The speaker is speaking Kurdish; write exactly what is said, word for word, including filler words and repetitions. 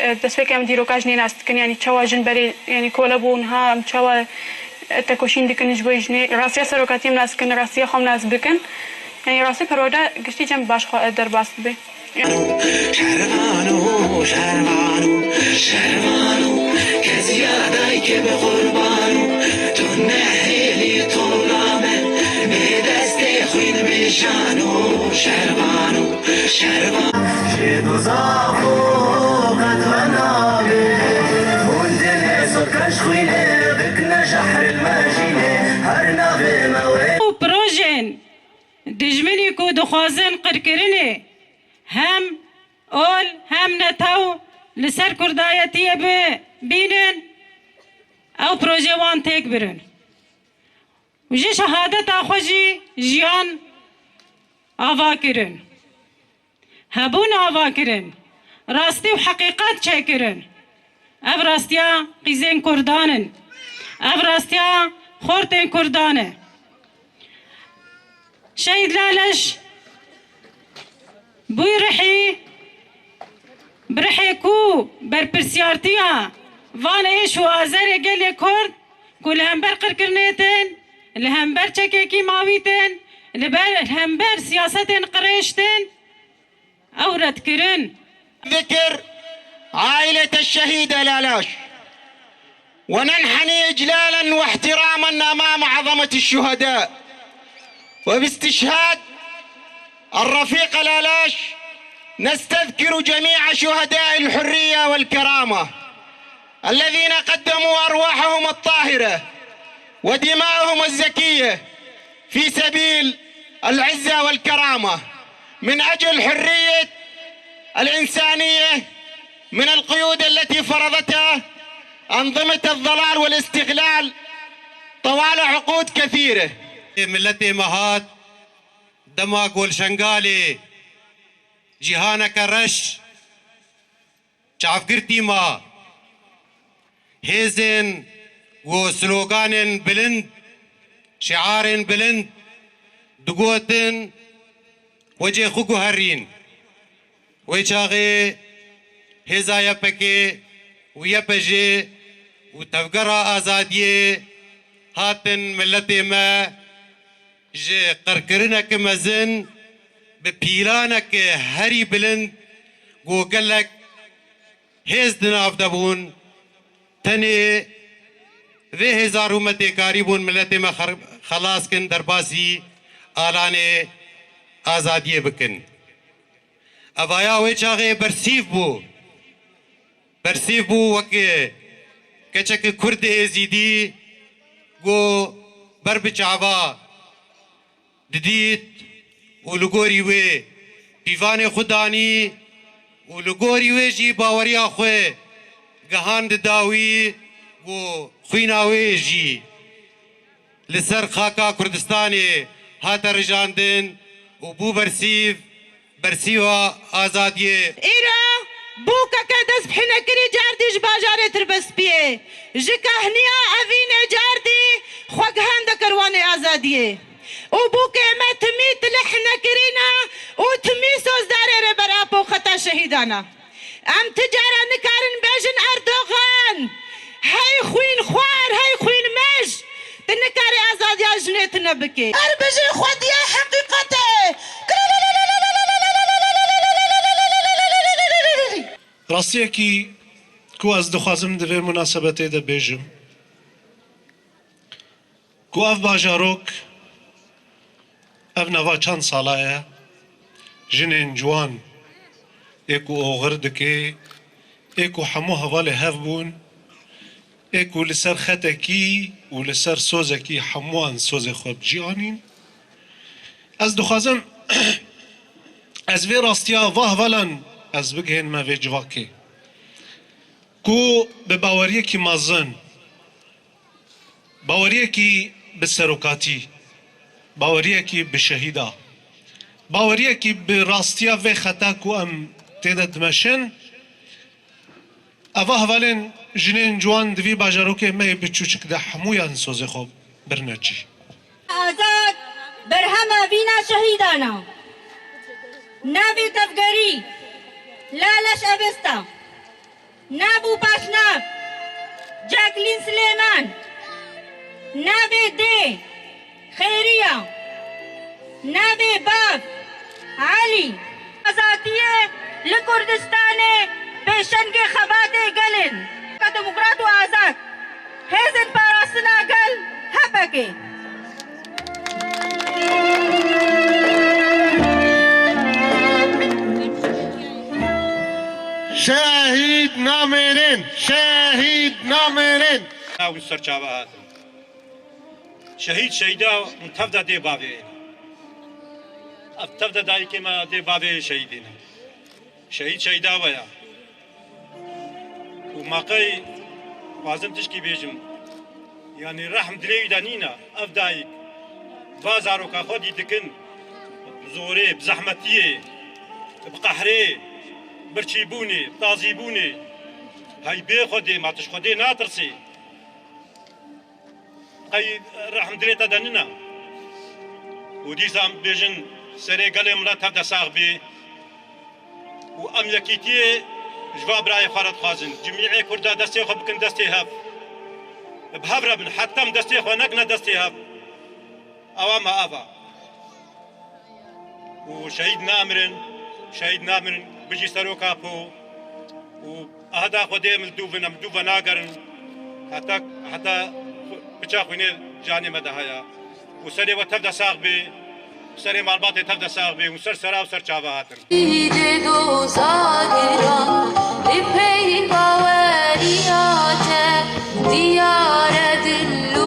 E, destpêkê em dîroka jinê nas dikin, yanî çawa jin berê, yanî kole bû, niha em çawa, e, tekoşîn dikin ji bo jinê. Rastiya serokatiyê em nas dikin, rastiya xwe em nas bikin. Yanî rastî perwerde giştî cem baş xwe derbas dibe. Şervano, şervano, şervano, keziya dayke bi qurbano, tu nehêlî tola me, bê destê xwîn bi şano, şervano. Şervan. Ji dozaxo qet venabe, hûn dilê sor keş xwînê, dikne jehril mejînê, her navê me wê. Û projên dijminî ku dixwazin qirkirinê hem ol hem netew li ser kurdayetiyê bi bînin, ew proje wan têk birin. Û ji şehadeta xwe jî jiyan ava kirin. Hebûn ava kirin. Rastî û heqîqet çêkirin. Ev rastiya qîzên Kurdan in. Ev rastiya xortên Kurdan e. Şehîd Laleş bûy rihî, bi rihê ku berpirsiyartiya van êş û azerê gelê Kurd ku li hember qirkirinê tên, li hember çekekî mawî tên, li ber, li hember siyasetên qirêj tên, ew red kirin. ذكر عائلة الشهيدة لالاش، وننحني إجلالا واحتراما أمام عظمة الشهداء، وباستشهاد الرفيق لالاش نستذكر جميع شهداء الحرية والكرامة الذين قدموا أرواحهم الطاهرة ودماءهم الزكية في سبيل العزة والكرامة، من أجل حرية الإنسانية من القيود التي فرضتها أنظمة الضلال والاستغلال طوال عقود كثيرة. Milletê me hat, dema ku li Şengalê cîhaneke reş çavgirtî ma, hêzên û sloganên bilind, şiarên bilind digotin, wecê xwe guherîn. Wê çaxê hêza Y P G û Y P J û Tevgera Azadiyê hatin miletê me ji qirkirineke mezin bi pîlaneke herî bilind ku gelek hêz di nav de bûn, tenê vê hêza rûmetê karîbûn miletê me xer-, xelas kin, derbasî alanê azadiyê bikin. Evaya wê çaxê bersîv bû. Bersîv bû wek keçeke Kurd êzîdî ku ber bi çava didît û li gorî wê pîvanê xwe danî û li gorî wê jî baweriya xwe gihand dawî ku xwîna wê jî li ser xaka Kurdistanê hate rijandin û bû bersîv, bersîva azadiyê. Îro bûkeke dest bi hinekirî cardî ji bajarê Tirbespiyê, ji kahniya evînê cardî xwe gihande kerwanê azadiyê. Û bûkê me timî tilih nekirîna û timî sozdarê Rêber Apo xeta şehîdana. Em ti cara nikarin bêjin Erdogan, hey xwîn xwar, hey xwîn mej, tu nikarî azadiya jinê tune bikî. Her bijî xwediya heqîqetê. Rastiyekî ku ez dixwazim di vê munasebetê de bêjim, ku ev bajarok, ev nava çend sala ye, jinên ciwan ê ku oxir dike, ê ku hemû hevalê hev bûn, ê ku li ser xetekî û li ser sozekî hemûan sozê xwe bi cî anîn. Ez dixwazim ez vê rastiya va hevalan ez bigihênime vê civakê ku bi baweriyekî mezin, baweriyekî bi serokatî, baweriyekî bi şehîda, baweriyekî bi rastiya vê xeta ku em tê de dimeşin, eva hevalên jinên ciwan di vî bajarokê me yê biçûçik de hemûyan sozê xwe birine cî. Azad berhema vîna şehîdana. Navê tevgerî Laleş Avesta. Nav û paşnav: Ceklîn Silêman. Navê dê: Xêriya. Navê bav: Elî. Azadiyê li Kurdistanê pêşengê xebatê gel in. Demokrat û Azad, Hêzên Parastina Gel, H P K. Şehîd namêrin, şehîd namêrin. Ew serçava hatin. Şehîd şehîda hûn tev de dê bavê. Ev tev de dayikê me dê bavê şehîdê ne. Şehîd şehîda we ya. Û ma qey xwazim tişkî bêjim. Yanî rehm dilê wî de nîne. Ev dayik va zaroka xwe dî dikin. Bi zorê, bi zehmetiyê, bi qehrê, birçîbûnê, bi tazîbûnê. Heybê Xwedê, ma tu ji Xwedê natirsî. Qey rehm dilê te de nîne. Û dîsa em bêjin serê gelê min re tev de sax bî. Û em yekîtiyê ji va birayê xwe re dixwazin. Cimîê Kurda destê xwe bikin destê hev. Bi hev re bin. Heta em destê xwe nekine destê hev. Ewa me eva. Û şehîd namirin, şehîd namirin, bijî Serok Apo. Û ahda Xwedê em li dû bin, em li dû venagerin. Heta, heta piça xwînê canê me de heye. Û serê we tev de sax bê, serê malbatê tev de sax bê, û ser sera û ser çava hatin. Dê doza giran, ê